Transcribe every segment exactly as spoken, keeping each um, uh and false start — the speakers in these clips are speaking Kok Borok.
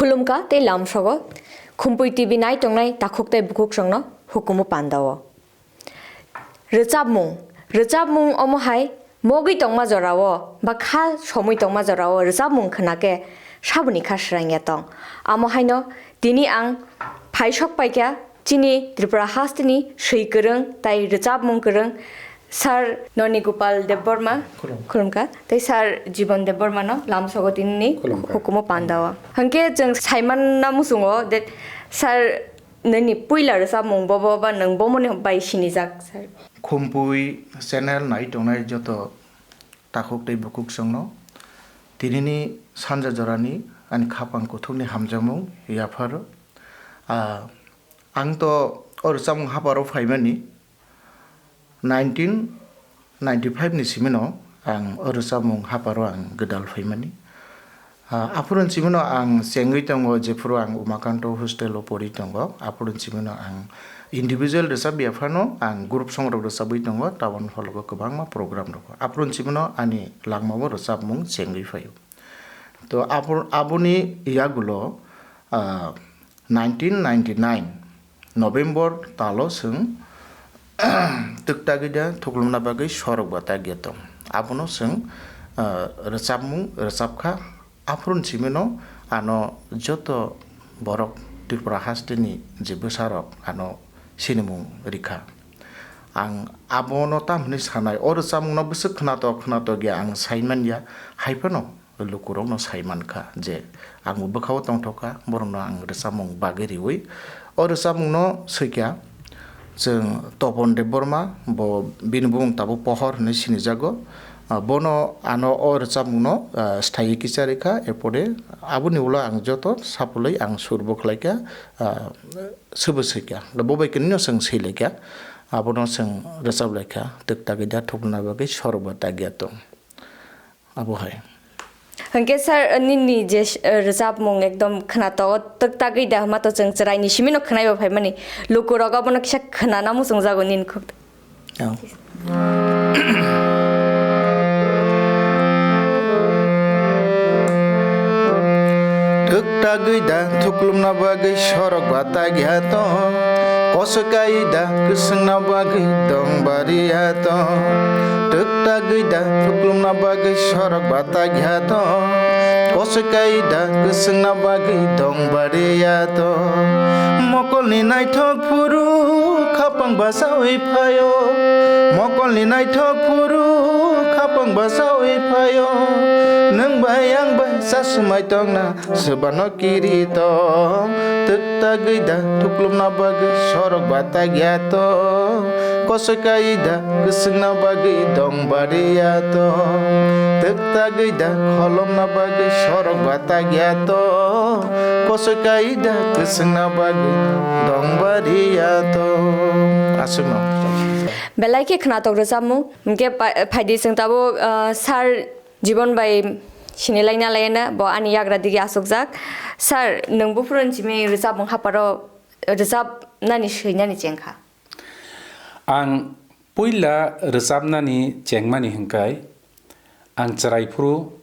Khulumkha tei lamsogo Khumpui T V nai tongnai takhuk tei bukhuk songno hukumu pandao. Rwchapmung, rwchapmung omo hai mogwi tongma jorao ba kha somwi tongma jorao rwchapmung khna khe saboni kha srangya tong. Amo haino tini ang phaisok paikha chini Tripura hasteni swi kwrwng tai rwchapmung kwrwng Sir Noni Gopal Debbarma, khulumkha, tei Sir Jibon Debbarma no lamsogo tini ni hukumu pandao. Hwnkhe chwng saimanna muchungo that Sir nini puila rwchapmung bobo ba nwng bomoni bai sinijak, sir? Khumpui channel nai tongnai joto takhuk tei bukhuk songno tinini sanja jorani ani khapang kuthukni hamjakmung yapharo. Ah, ang to o rwchapmung haparo phaimani nineteen ninety-five ni simino ang o rwchapmung haparo ang gwdal phaimani. Ah, aphuru ni simino ang chengwi tongo, jephuru ang Umakanto hostel o pori tongo, aphuru ni simino ang individual rwchapya phano ang group songrok rwchapwi tongo, town hall o kwbangma program rok. Aphuru ni simino ani langmao rwchapmung chengwi phaio. To aphuru, aboni yagulo, ah, nineteen ninety-nine November talo chwng twktagwi da thuklumna bagwi sorok bata giya tong. Abono chwng, ah, rwchapmung rwchapkha. Aphuru ni simino ano joto borok Tripura hasteni je bwsarok ano sinimung rikha. Ang abono tamhwnwi sanai, o rwchapmungno bwswk khnatok khnatok ya ang saimanya, hai phano lukurokno saimankha je ang bo bwkhao tongthokha, borokno ang rwchapmung bagwi riwi o rwchapmungno swikha. Chwng Topon Debbarma, bo bini bumung tabuk Pohor hwnwi sinijago. Ah, bono ano o rwchapmungno, ah, sthaiwi kisa rikha, erpore aboni ulo ang joto sapulwi ang sur bo khlaikha, ah, swbo swikha. Bo bai kwnwino chwng swilaikha, abono chwng rwchaplaikha, twktagwi da thuklumna bagwi sorok bata giya tong. Abo hai. Hwnkhe sir, nini je, eh, rwchapmung ekdom khnato, twktagwi da hwma to chwng chwraini simino khwnaibo phaimani. Lukurok abono kisa khwnana muchungjago nini khuk. Oh. Twktagwi da thuklumna bagwi sorok bata giya tong. Koswkai da kwswngna bagwi dong bariya tong. Twktagwi da thuklumna bagwi sorok bata giya tong. Koswkai da kwswngna bagwi dong bariya tong. Mokolni naithok phuru khapang basawi phaio. Mokolni naithok phuru khapang basawi phaio. Nwng bai ang bai chasumai tongna Swbano kiri tong, twktagwi da thuklumna bagwi sorok bata giya tong, koswkai da kwswngna bagwi dong bariya tong, twktagwi da kholomna bagwi sorok bata giya tong, koswkai da kwswngna bagwi dong bariya tong. Aswkno. Belai khe khwnatok rwchapmung, hwnkhe pa-, phaidi chwng tabuk, ah, sir Jibon bai sinilaina laina bo ani yagra digi asukjak. Sir, nwng buphuruni simi rwchapmung haparo rwchapnani swinani chengkha? Ang puila rwchapnani chengmani hwnkhe ang chwrai phuru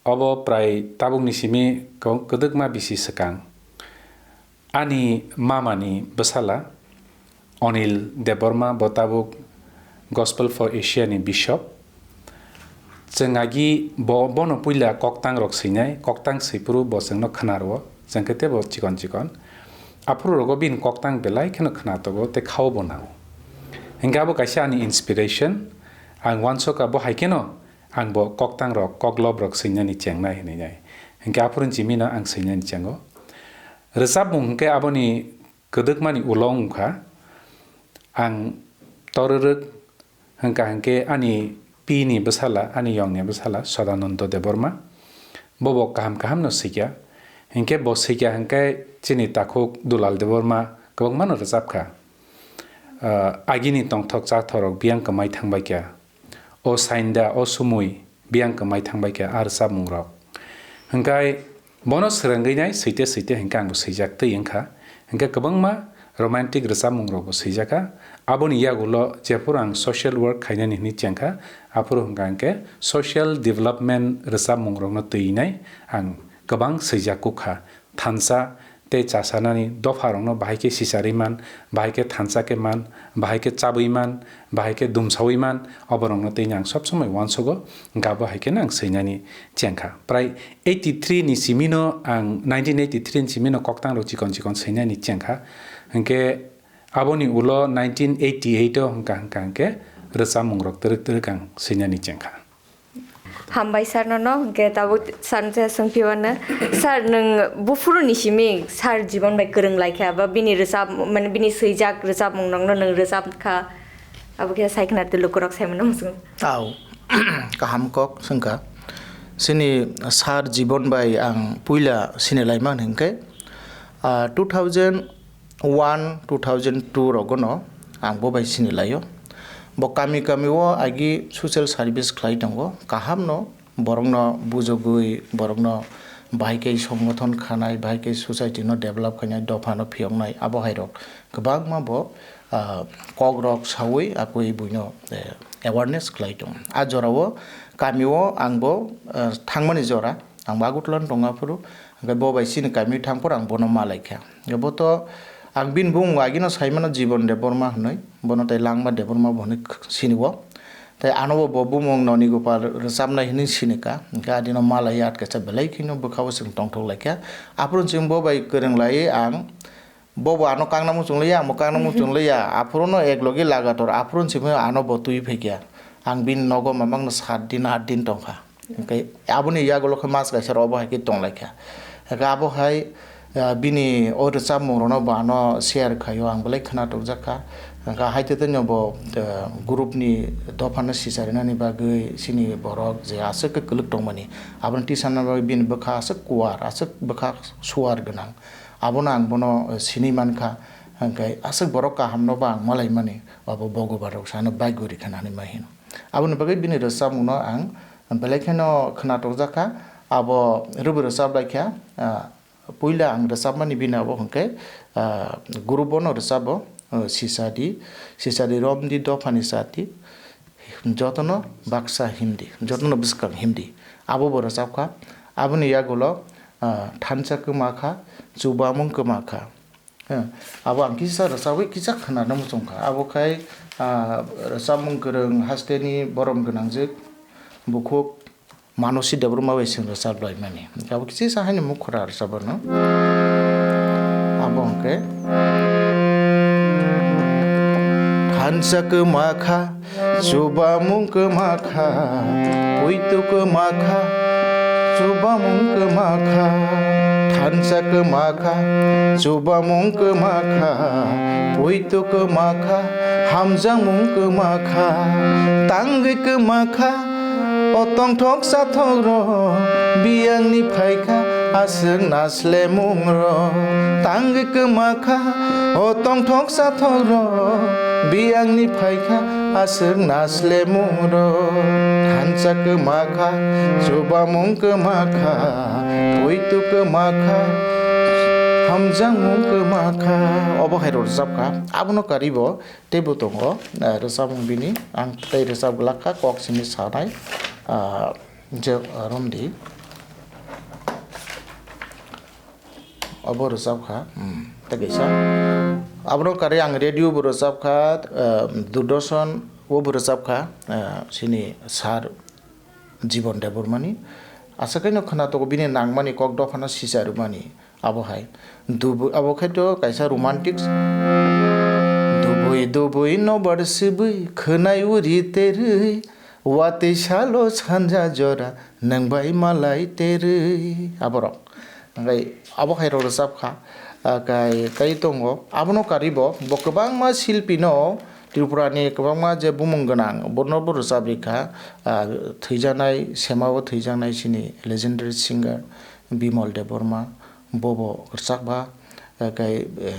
obo prai tabukni simi kwbangma bisi swkang. Ani mamani bwsala Anil Debbarma, bo tabuk Gospel for Asia ni bishop. Chwng agi bo, bono puila koktang rok swinai, koktang swiphuru bo chwngno khna rwo, chwng khe teibo chikon chikon. Aphuru rogo bini koktang belai kheno khna togo tei khao bo nango. Hingkhe abo kaisa ani inspiration, ang uansukha bo hai kheno ang bo koktang rok, koklob rok swinani chengnai hinwi nai. Hingkhe aphuru ni simi no ang swinani chengo. Rwchapmung hwnkhe aboni kwdwkmani ulo wngkha. Ang torwrwk hwnkha hwnkhe ani pini bwsala, ani yongni bwsala Sodananda Debbarma. Bobo kaham kaham no swikha. Hwnkhe bo swikha hwnkhe chini takhuk Dulal Debbarma kwbangma no rwchapkha. Ah, agini tongthok chathok rok biyang kwmai thangbaikha. O sainda, o sumui, biyang kwmai thangbai kha a rwchapmung rok. Hwnkhe bono swrwngwi nai swite swite hwnkhe ang bo swijak twi wngkha. Hwnkhe kwbangma romantic rwchapmung rok bo swijakha. Aboni yagulo jephuru ang social work khainani hinwi chengkha, aphuru hwnkha hwnkhe social development rwchapmung rokno twi nai ang kwbang swijak kukha. Thansa tei chasanani dopharokno bahai khe sicharwi man, bahai khe thansa khe man, bahai khe chabwi man, bahai khe dumsawi man, oborokno tei ang sob somoi uansugo, gabo hai kheno ang swinani chengkha. Prai eighty three ni simino ang, nineteen eighty three ni simino koktangrok chikon chikon swinani chengkha. Hinkhe aboni ulo nineteen eighty eight o hwnkha hwnkha hinkhe rwchapmungrok twrwk twrwk ang swinani chengkha. Hambai sir no no, hwnkhe tabuk sir no se swngphi wano. Sir, nwng buphuru ni simi sir Jibon bai kwrwng lai kha, ba bini rwchap, mane bini swijak rwchapmung rok no nwng rwchap kha, abo khe sai khna twi lukurok sai mano muchung. Au, kaham kok swngkha. Chini sir Jibon bai ang puila sini lai man hinkhe, ah, two thousand one, two thousand two rogono ang bo bai sini laio. Bo kami kami o agi social service khlai tongo, kaham no, borokno bujogwi, borokno bahai khe songgothon khanai, bahai khe society no develop khainai, dopha no phiyoknai, abo hai rok kwbangma bo, ah, kok rok sawi akwi buino, eh, awareness khlai tongo. A jora o kami o ang bo, eh, thangmani jora, ang bo Agartala no tongo aphuru, hwnkhe bo bai chini kami thang phuru ang bono ma lai kha. Bo to ang bini bumung agino sai mano Jibon Debbarma hwnwi, bono tei Langma Debbarma bo hwnwi sini o. Tei ano bo, bo bumung Noni Gopal rwchapnai hwnwi sini kha. Hwnkhe adino ma lai ya, atkasa belai kheno bwkha o chwng tongthok lai kha. Aphuru chwng bo bai kwrwng lai ang, bo bo ano kangna muchung lai ya, ang bo kangna muchung lai ya. Aphuru no ek logi lagator aphuru chwng ano bo twi phai kha. Ang bini nogo mamang no sat din, aat din tong kha. Hwnkhe aboni yagulo khe mas kaisa rok bo hai khe tong lai kha. Hwnkhe abo hai, ah, bini o rwchapmung rokno bo ano share khaio, ang belai khwnatok jak kha. Hwnkhe hai te tei no bo, ah, group ni dopha no sicharinani bagwi chini borok je aswk khe kwlwk tongmani, aboni tisana bagwi bini bwkha aswk kuar, aswk bwkha suar gwnang. Abono ang bono, eh, sini man kha. Hwnkhe aswk borok kaham no bo ang malai mani, abo Bhogoban rok sano bai guri kha nani ma hino. Aboni bagwi bini rwchapmung no ang belai kheno khwnatok jak kha. Abo rwbwi rwchap lai kha, ah, puila ang rwchapmani bini abo hwnkhe, ah, group o no rwchabo, ah, Sisadi, Sisadi romdi dophani sati, jotono baksa himdi, jotono bwskang himdi. Abo bo rwchap kha. Aboni yagulo, ah, thansa kwma kha, chubamung kwma kha. Eh, abo ang kisa rwchabwi kisa khwnana muchung kha. Abo khai, ah, rwchapmung kwrwng hasteni borom gwnangjwk bukhuk Manosi Debbarma bai chwng rwchap laimani. Abo kisa haino mukhra rwchapmano. Abo hwnkhe, thansa kwma kha, chubamung kwma kha, puitu kwma kha, chubamung kwma kha, thansa kwma kha, chubamung kwma kha, puitu kwma kha, hamjakmung kwma kha, tangwi kwma kha, o tongthok sathok rok, biyangni phai kha, aswk naslemung rok, tangwi kwma kha, o tongthok sathok rok, biyangni phai kha, aswk naslemung rok, thansa kwma kha, chubamung kwma kha, puitu kwma kha, hamjakmung kwma kha. Obo hai rwchap kha, abono karibo teibo tongo, eh, rwchapmung bini, ang tei rwchap glak kha, kok simi sanai, ah, je, ah, romdi. Obo rwchap kha, hmm, tei kaisa. Abono karwi ang radio bo rwchap kha, ah, Doordarshan o bo rwchap kha, ah, chini sir Jibon Debbarmani. Aswk khe no khwnatok bini nangmani kok dophano sicha rwmani. Abo hai. Dubu-, abo khai to kaisa romantic. Dubui dubui nobar sibui khwnai uri terwi, watwi salo sanja jora nwng bai malai terwi. Aborok. Hwnkhe abo hai rok rwchap kha, ah, kai, kai tongo. Abono karwi bo, bo kwbangma silpi no, Tripura ni kwbangma je bumung gwnang, bono bo rwchap rikha. Ah, thwijaknai, sema bo thwijaknai chini legendary singer Bimal Debbarma, bo bo rwchap ba. Ah, kai, eh,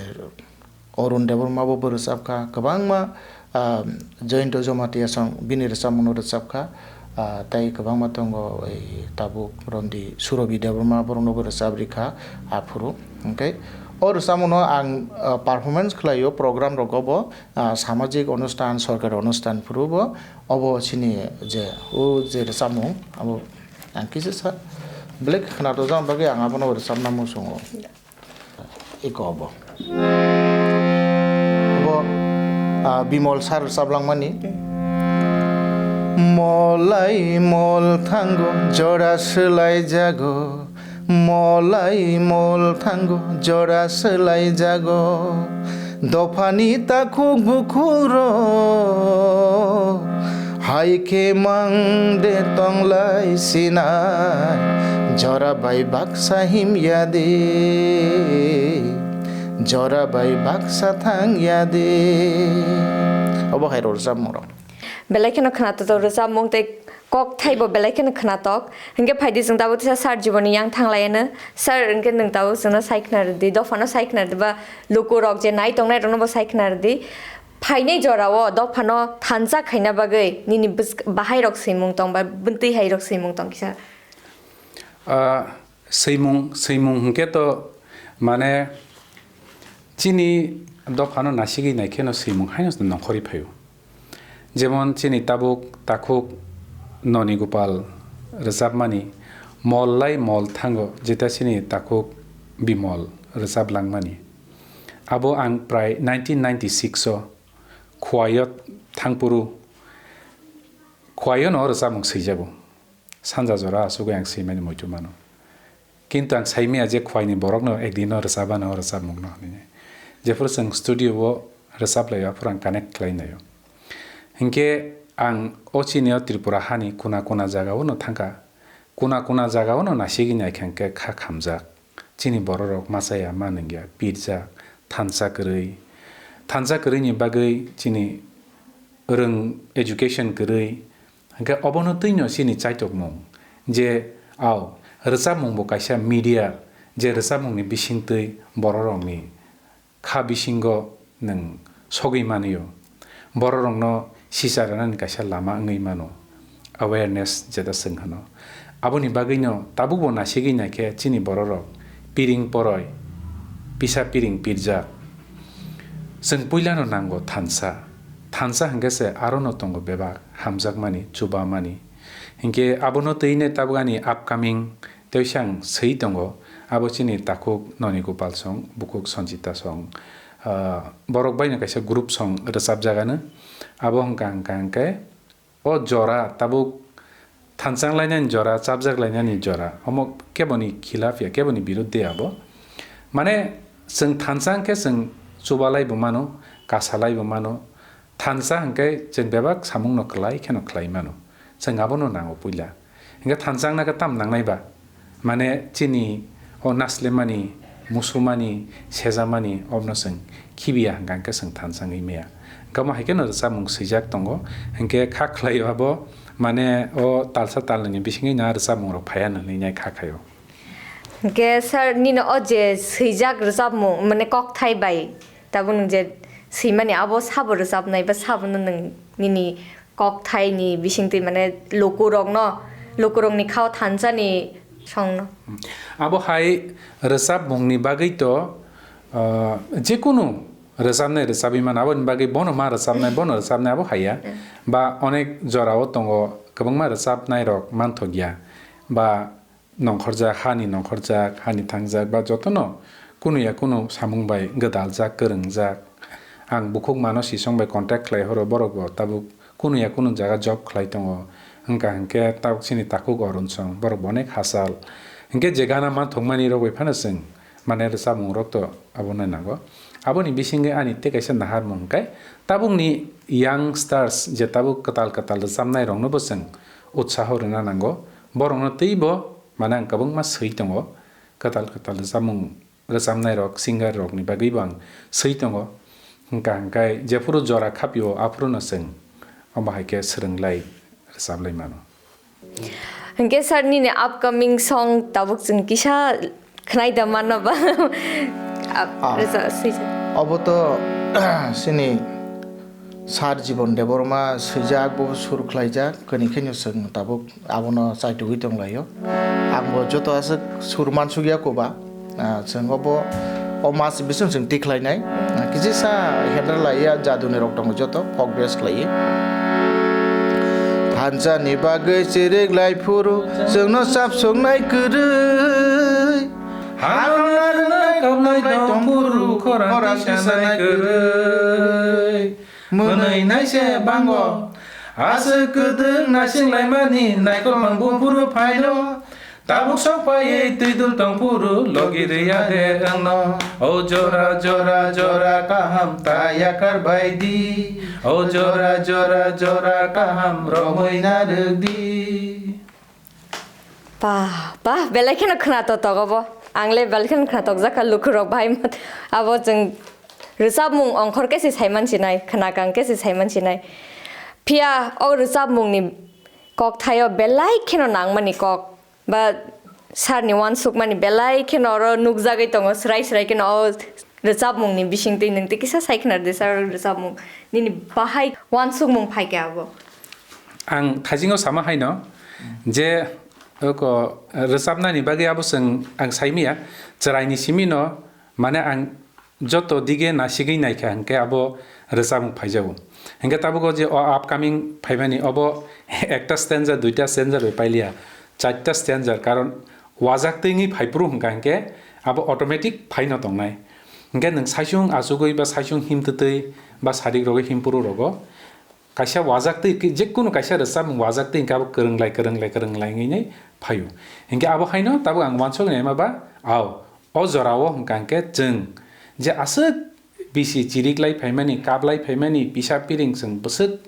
Arun Debbarma bo, bo rwchap kha, kwbangma, ah, Jayanta Jamatia song bini rwchapmung no rwchap kha, ah, tei kwbangma tongo, ei tabuk romdi Surabhi Debbarma, borok no bo rwchap rikha aphuru. Hwnkhe o rwchapmung no ang, ah, performance khlaio program rogo bo, ah, samajik onusthan, sorkari onusthan phuru bo, obo chini je, o je rwchapmung, abo ang kisa sa Belai khe khwnathokjak bagwi ang abono rwchapna muchungo. Iko obo. Obo, ah, Bimol sir rwchaplangmani. Molai mol thango jora swlaijago, molai mol thango jora swlaijago. Dophani takhuk bukhuk rok, hai khe mang de tonglai sinai, jora bai baksa himya de, jora bai baksa thangya de. Obo hai rwchapmung rok. Belai kheno khwnatok rwchapmung tei kokthai bo belai kheno khwnatok. Hinkhe phaidi chwng tabuk tisa sir Jibon ni yang thanglaiyano. Sir, hinkhe nwng tabuk chwngno sai khwna rwdi, dophano sai khwna rwdi ba lukurok je nai tongnai rokno bo sai khwna rwdi. Phainai jorao dophano thansa khaina bagwi nini bwsk-, bahairok swimung tong ba bwtwi hairok swimung tong kisa? Ah, swimung, swimung hinkhe to mane chini dophano nasigwi naikheno swimung haino nongkhorwi phaio. Jemon chini tabuk takhuk Noni Gopal rwchapmani Mol lai mol thango, jeta chini takhuk Bimol rwchaplangmani. Abo ang prai nineteen ninety-six o Khwaio thangphuru, Khwaio no rwchapmung swijago. Sanja jora asugwi ang swimani muitu mano. Kintu ang saimaya je Khwaini borokno ekdino rwchapano o rwchapmungno hinwi. Jephuru chwng studio o rwchaplaio, aphuru ang connect khlainaio. Hinkhe ang o chini o Tripura hani kuna kuna jagao no thangkha. Kuna kuna jagao no nasigwi naikha hinkhe kha khamjak. Chini bororok machaya, ma nungya, pirjak, thansa kwrwi. Thansa kwrwini bagwi chini rwng education kwrwi. Hinkhe obono twino chini chaitokmung je, ao, rwchapmung bo kaisa media, je rwchapmungni bisingtwi bororokni kha bisingo nwng sogwi manio. Bororokno sicha rwnani kaisa lama wngwi mano, awareness jeta chwng hwno. Aboni bagwino tabukbo nasigwi naikhe chini bororok piring poroi, pisa piring pirjak. Chwng puilano nango thansa. Thansa hwnkhe se arono tongo bebak hamjakmani, chubamani. Hinkhe abono twine tabuk ani upcoming tei ang swi tongo, abo chini takhuk Noni Gopal song, bukhuk Sanjita song. Ah, borok baino kaisa group song rwchapjagano. Abo hwnkha hwnkha hwnkhe o jora tabuk thanchang lainani jora, chapjak lainani jora. Omo keboni khilaf ya, keboni birudde abo. Mane chwng thansa hwnkhe chwng chubalaibo mano, kasalaibo mano. Thansa hwnkhe chwng bebak samungno kwlai kheno khlai mano. Chwng abono nango puila. Hwnkhe thansa wngna khe tam nangnai ba? Mane chini o naslemani, musumani, sejamani, obno chwng khibiya hwnkha hwnkhe chwng thansa wngwi maya. Hwnkhe omo hai kheno rwchapmung swijak tongo. Hwnkhe kha khlaio abo, mane o talsa talnwini bisingwi na rwchapmungrok phaiya nwnwi nai kha khaio. Hwnkhe sir, nini o je swijak rwchapmung, mane kokthai bai, tabuk nwng je swimani abo sabo rwchapnai ba sabono nwng nini kokthaini bisingtwi mane lukurokno, lukurokni khao thansani songno. Abo hai rwchapmungni bagwi to, ah, jekunu rwchapnai rwchapwi mano, aboni bagwi bono ma rwchapnai, bono rwchapnai abo haiya. Ba onek jorao tongo, kwbangma rwchapnairok manthokya. Ba nongkhorjak, hani nongkhorjak, hani thangjak, ba jotono kunu ya kunu samung bai gwdaljak, kwrwngjak. Ang bukhuk mano sisong bai contact khlai horo, borok bo tabuk kunu ya kunu jaga job khlai tongo. Wngkha hwnkhe tabuk chini takhuk Arun song, borok bo onek hachal. Hwnkhe je gana manthokmani rok bai phano chwng mane rwchapmung rok to abono nango. Aboni bisingwi ani tei kaisa naharmung hwnkhe tabukni youngsters je tabuk kwtal kwtal rwchapnai rokno bo chwng utsaho rwna nango. Borokno teibo mane ang kwbangma swi tongo, kwtal kwtal rwchapmung rwchapnai rok, singer rokni bagwi bo ang swi tongo. Hwnkha hwnkhe jephuru jora khapio, aphuru no chwng omo hai khe swrwng lai rwchap lai mano. Hwnkhe sir, nini upcoming song tabuk chwng kisa khwnai da mano ba? Ap-, Ah. rwchap swijak. Obo to chini Sir Jibon Debbarma swijak, bo sur khlaijak, kani khe no chwng tabuk abono chaitugwi tonglaio. Ang bo joto aswk sur mansukya koba, ah, chwng obo o mas bising chwng tikhlainai. Ah, kisa sa hendra laiya jaduni rok tongo joto, folk dress khlaiwi. Anchani bagwi chirik lai phuru, chwngno chap soknai kwrwi. Harona rwnai kaplai tong phuru, khorang tisanai kwrwi. Mwnwi naise bango, aswk kwdwng naising laimani, naikol mangbu phuru phaino. Tabuk sok paiwi twi dul tong phuru, logi rwya de wngno. O jora jora jora kaham ta yakar bai di. O jora jora jora kaham romwi narwk di. Bah, bah, belai kheno khwnatok tok obo. Ang le belai kheno khwnatok jak kha lukurok bahai mat. Abo chwng rwchapmung ongkhor khe se saiman sinai, khwnakang khe se saiman sinai. Phiya o rwchapmungni kokthaio belai kheno nangmani kok. Ba sir ni uansukmani belai kheno oro nukjagwi tongo, srai srai kheno o rwchapmungni bisingtwi nwng tei kisa sai khna rwdi sir, o rwchapmung nini bahai uansukmung phai khe abo? Ang thaisingo sama haino je oko rwchapnani bagwi abo chwng ang saimanya, chwraini simino mane ang joto dige nasigwi naikha hinkhe abo rwchapmung phaijago. Hinkhe tabuk o je o upcoming phaimani obo ekta stanza, duita stanza bai pailiya, charta stanza, karon wajak twi wngwi phaiphuru hwnkha hinkhe abo automatic phaino tongnai. Hinkhe nwng saisung achugwi ba saisung himtwtwi ba sarik rogwi himpuru rogo kaisa wajak twi ki-, jekunu kaisa rwchapmung wajak twi hinkhe abo kwrwnglai, kwrwnglai, kwrwnglai wngwi nai phaio. Hinkhe abo haino tabuk ang uansuknai ma ba, ao, o jorao hwnkha hinkhe chwng je aswk bisi chiriklai phaimani, kaplai phaimani, pisa piring chwng bwswk,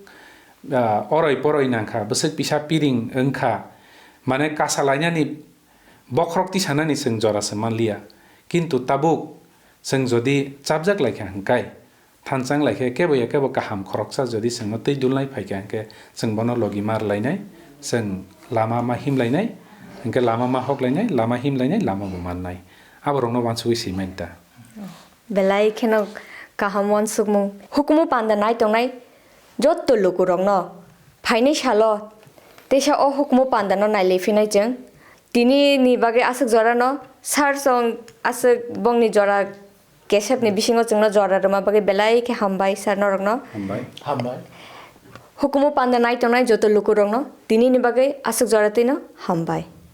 ah, oroi poroi nangkha, bwswk pisa piring wngkha, mane kasa lainani bokhorok tisanani chwng jora se manliya. Kintu tabuk chwng jodi chapjak laikha hwnkhe, thanchang laikhe kebo ya kebo kaham khoroksa jodi chwngno twi dulnai phaikha hwnkhe, chwng bono logi ma rwlainai, chwng lama ma himlainai, hwnkhe lama ma hoklainai, lama himlainai, lama bo mannai. Aborokno uansugwi swi manta. Belai kheno kaham uansukmung. Hukumu panda nai tongnai jotto lukurokno phainai salo teisa o hukumu pandano nailai phinai chwng. Tini ni bagwi aswk jorano sir chwng aswk bongni jora kesepni bisingo chwngno jora rwma bagwi belai khe hambai sir norokno. Hambai. Hambai. Hukumu panda nai tongnai joto lukurokno tini ni bagwi aswk jora twino hambai.